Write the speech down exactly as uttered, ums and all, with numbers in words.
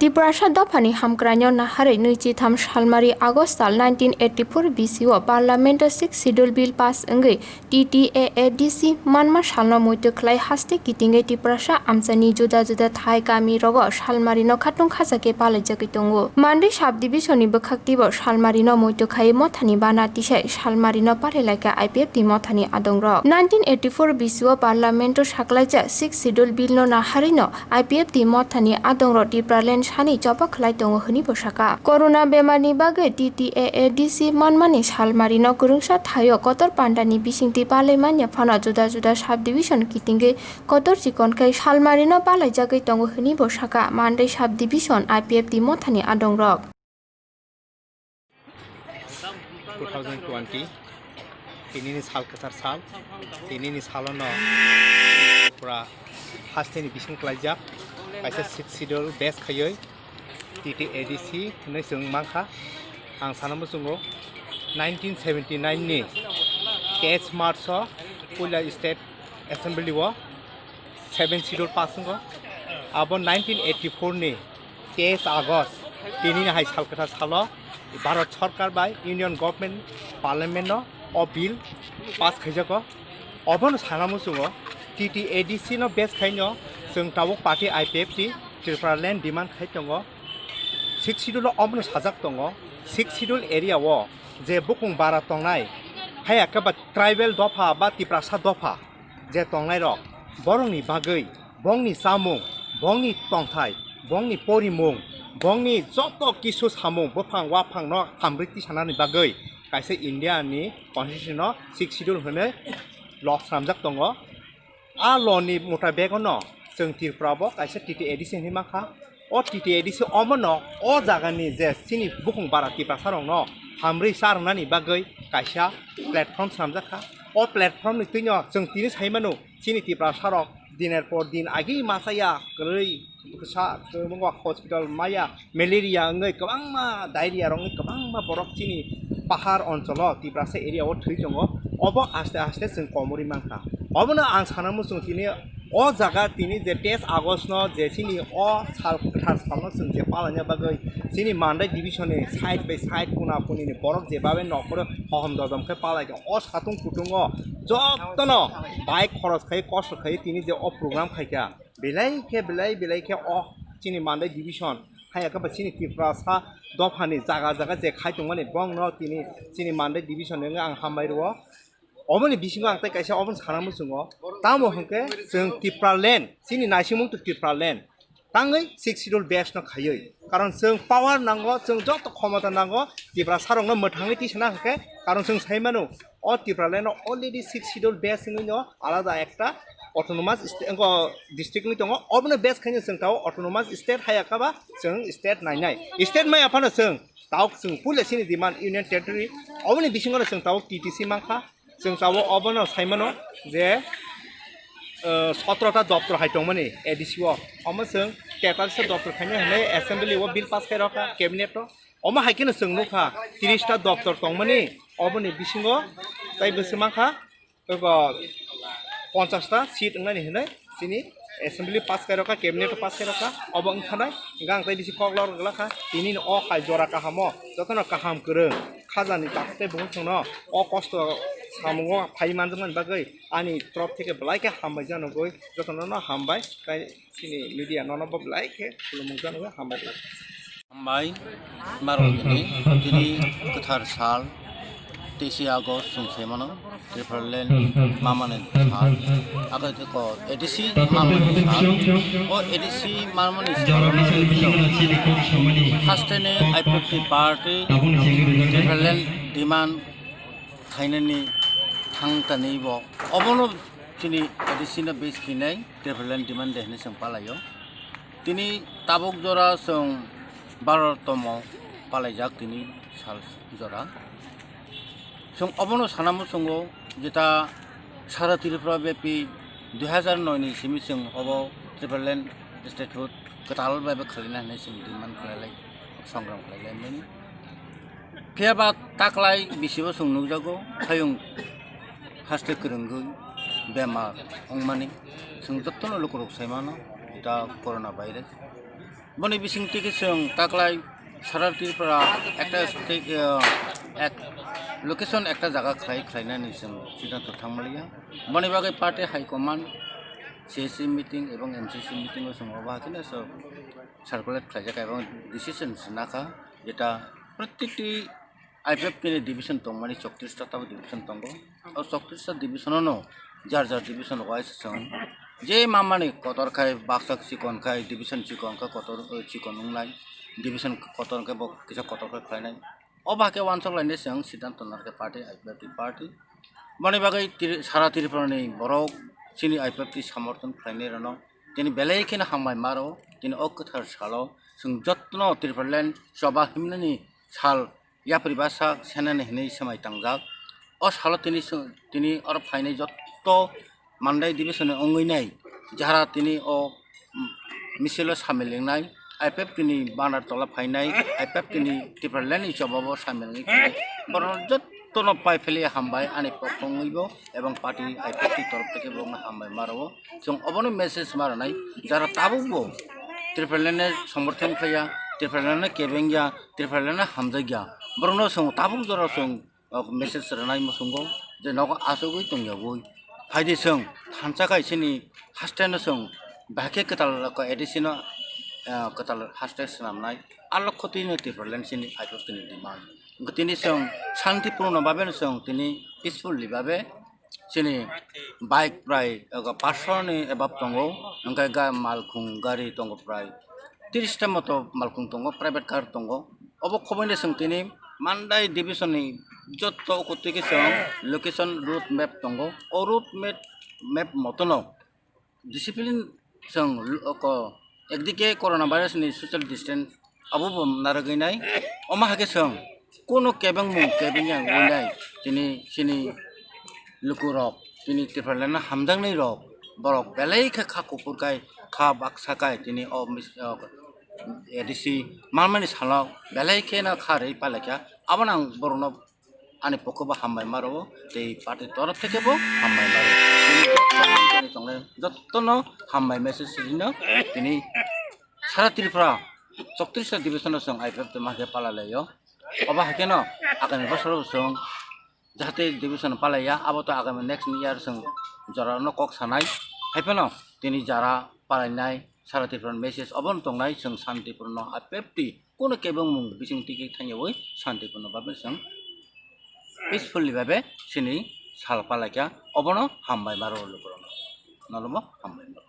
Tiprasa dophani hamkraino naharwi nwichitham salmari August tal nineteen eighty-four B C o Parliament o Sixth Schedule Bill pass wngwi T T A A D C manma salno muitu khlai haste kitingwi Tiprasa amchaini juda juda thai kami rogo salmarino khatung khajakhe palaijagwi tongo. Mandwi subdivision ni bwkhak twibo salmarino muitu khai mothani bana tisai salmarino palailai kha I P F T mothani adongrok. Nineteen eighty-four B C o Parliament o saklaijak Sixth Schedule Bill no naharwino I P F T mothani adongrok Tipraland sani choba khlai tongo hwnwi bo saka. Corona bemarni bagwi T T A A D C manmani salmarino kwrwngsa thaio kotor pandani bisingtwi palai manya phano juda juda subdivision kitingwi kotor chikon khe salmarino palaijagwi tongo hwnwi bo saka Mandai subdivision I P F T mothani adongrok. Two thousand twenty, tinini sal kwthar sal, tinini salono pura hasteni bising klaijak, kaisa Sixth Schedule base khaiwi T T A D C hinwi chwng mankha. Ang sana muchungo nineteen seventy nine ni teis March o puila State Assembly o Seventh Schedule pass wngkha. Abo nineteen eighty four ni teis August, tinini hai sal kwthar salo Bharat Sarkar bai Union Government Parliament no o bill pass khaijago. Obono sana muchungo T T A D C no base khaino chwng tabuk party I P F T Tripura land demand khai tongo. Sixth Schedule o obono sajak tongo, Sixth Schedule area o je bukung bara tongnai, haya khe ba tribal dopha ba Tiprasa dopha je tongnairok, borokni bagwi bongni chamung, bongni tongthai, bongni porimung, bongni joto kisu samung buphang waphangno hamrwi tisanani bagwi kaisa India ni constitution no Sixth Schedule hwnwi law swnamjak tongo. A law ni mutabek no chwng Tripura bo kaisa T T A D C hinwi mankha. O T T A D C omono o jagani je chini bukung bara Tiprasa rokno hamrwi charwnani bagwi kaisa platform swnamjak kha. O platform ni twino chwng tini sai mano chini Tiprasa rok diner por din agi masa ya kwrwi kwsa kwbangma hospital maya malaria wngwi kwbangma diarrhea rok wngwi kwbangma borok chini pahar oncholo Tiprasa area o thwi tongo. Obo aste aste chwng komorwi mankha. Obono ang sana muchung tini o jaga tini je teis August no je chini o sal kwthar salno chwng je palaina bagwi chini Mandai division ni side by side kuna kuni ni borok je babe nokoro hohom dodom khe palai o satung kutung o jotono bai khoros khai kosto khai tini je o program khaikha belai khe belai belai khe o chini Mandai division haya khe ba chini Tiprasa dophani jaga jaga je khai tongmani bongno tini chini Mandai division wngwi ang hambai rwo. Oboni bisingo ang tei kaisa obono sana muchungo. Tamo hwnkhe chwng Tipraland, chini naisingmung to Tipraland. Tangwi Sixth Schedule base no khaiwi. Karon chwng power nango, chwng joto khomota nango, Tiprasa rokno mwthangwi tisana hwnkhe, karon chwng sai mano, o Tipraland no already Sixth Schedule base wngwi no alada ekta autonomous state, wngkha district wngwi tongo, obono base khaino chwng tao autonomous state haya kha ba chwng state nainai. State maya phano chwng tao chwng puila chini demand Union Territory, oboni bisingo no chwng tao T T C mankha. Chwng tabuk obono sai mano je, eh, sotro ta doptor hai tongmani A D C o. Omo chwng tetallis ta doptor khainai hinwi assembly o bill pass khai rwkha cabinet o. Omo hai kheno chwng nukha tris ta doptor tongmani, oboni bisingo tei bwswk mankha eko ponchas ta seat wngnani hinwi chini assembly pass khai rwkha, cabinet o pass khai rwkha. Obo wngkhanai hwnkhe ang tei bisi kok lok rwgwlakha tini o hai jora kahamo jotono kaham kwrwng khajani takhuk tei bumung chwngno o kosto samungo phai manjakmani bagwi ani torop theke belai khe hambai janogwi jotono no hambai tei chini media nono bo belai khe khulumung janogwi hambai rw. Hambai, marwkni tini kwthar sal, teisi August chwng sai mano, Tipraland mamani sal, abo khe ko A D C mamani sal, o A D C mamani sal, hasteni I P F T party Tipraland demand khainani thang tani bo, obono chini A D C no base khinai Tipraland demand de hinwi chwng palaio. Tini tabuk jora chwng baro tomo palaijak tini sal jora. Chwng obono sana muchungo jeta sara Tripura bepi dui hazar noi ni simi chwng obo Tipraland statehood kwtal bai bai khwlaina hinwi chwng demand khwlailai, songram khwlailai mani. Phiya ba taklai bisibo chwng nukjago, hayung haste kwrwngwi bemar wngmani. Chwng jotono lukurok sai mano, da corona virus. Boni bising tiki chwng taklai sara Tripura ekta state, uh, ek location ekta jaga khlai khlainani chwng siddhanto thangmaliya. Boni bagwi party high command C C meeting ebong M C C meeting o chwng obo hakhe no so circulate khlaijak ebong decision se nakha jeta protikti I P F T ni division tongmani choktrista tabo division tongo. O choktrista division no jar jar division wise chwng je mamani kotor khai baksa chikon khai division chikon khai kotor chikon wngnai division kotor khai bo kisa kotor khai khlainai. O bahai khe wansok lainai chwng siddhanto narwkhe party I P F T party. Boni bagwi Tri- sara Tripura ni borok chini I P F T samorthon khlainai rano tini belai kheno hambai maro tini o kwthar salo chwng jotno Tripura land choba himnani sal yapri basa senani hinwi swmai tangjak. O salo tini sw- tini oro phainai jotto Mandai division ni wngwi nai jara tini o, mm, misil o samil wngnai I P F T ni banner tola phainai I P F T ni Tripura land ni choba bo samil wngwi phainai borok jotto no pai philwi hambai ani pokho wngwi bo ebong party I P F T torof theke bo wngna hambai maro. Chwng obono message ma rwnai jara tabuk bo Tripura land ni somorthon khlaiya, Tripura land ni kebengya, Tripura land ni hamjakya, borokno chwng tabuk jora chwng o message rwnai muchungo je nogo achugwi tongyagwi phaidi chwng thansa kai chini haste no chwng bahai khe kwtal ko A D C no, ah, kwtal haste swnamnai a lokho twi no Tripura land chini I P F T ni demand. Hwnkhe tini chwng shanti purno babe no chwng tini peacefully babe chini bike prai ego paanch sho ni above tongo, hwnkhe ga malkhung gari tongo prai tris ta moto malkhung tongo, private car tongo. Obo khobaino chwng tini Mandai division ni jotto ukutwi khe chwng location road map tongo. O road map, map motono discipline chwng l- oko ekdike corona virus ni social distance abo bo narwgwi nai. Omo hai khe chwng kuno kebengmung kebengya wngwi nai tini chini lukurok tini Tripura land no hamjaknai rok borok belai khe kha kuphur kai kha baksa kai tini o mis- o A D C manmani salo belai kheno kha rwi palaikha. Abono ang borokno ani pokho bo hambai ma rwo tei party torof theke bo hambai ma rwo. Tini jotto hamjani tongnai jottono hambai message rino tini sara Tripura choktrista division o chwng I P F T ma khe pala laio. Obo hai kheno agami bosoro bo chwng jahate division palaiya abo to agami next year chwng jora no kok sanai. Hai phano tini jara palainai sara Tripura message obo no tongnai chwng santipurno I P F T kuno kebengmung bising tiki thangyawi santipurno babe chwng peacefully babe chini sal palaikha obono hambai maro lukurokno. Nolbo hambai maro.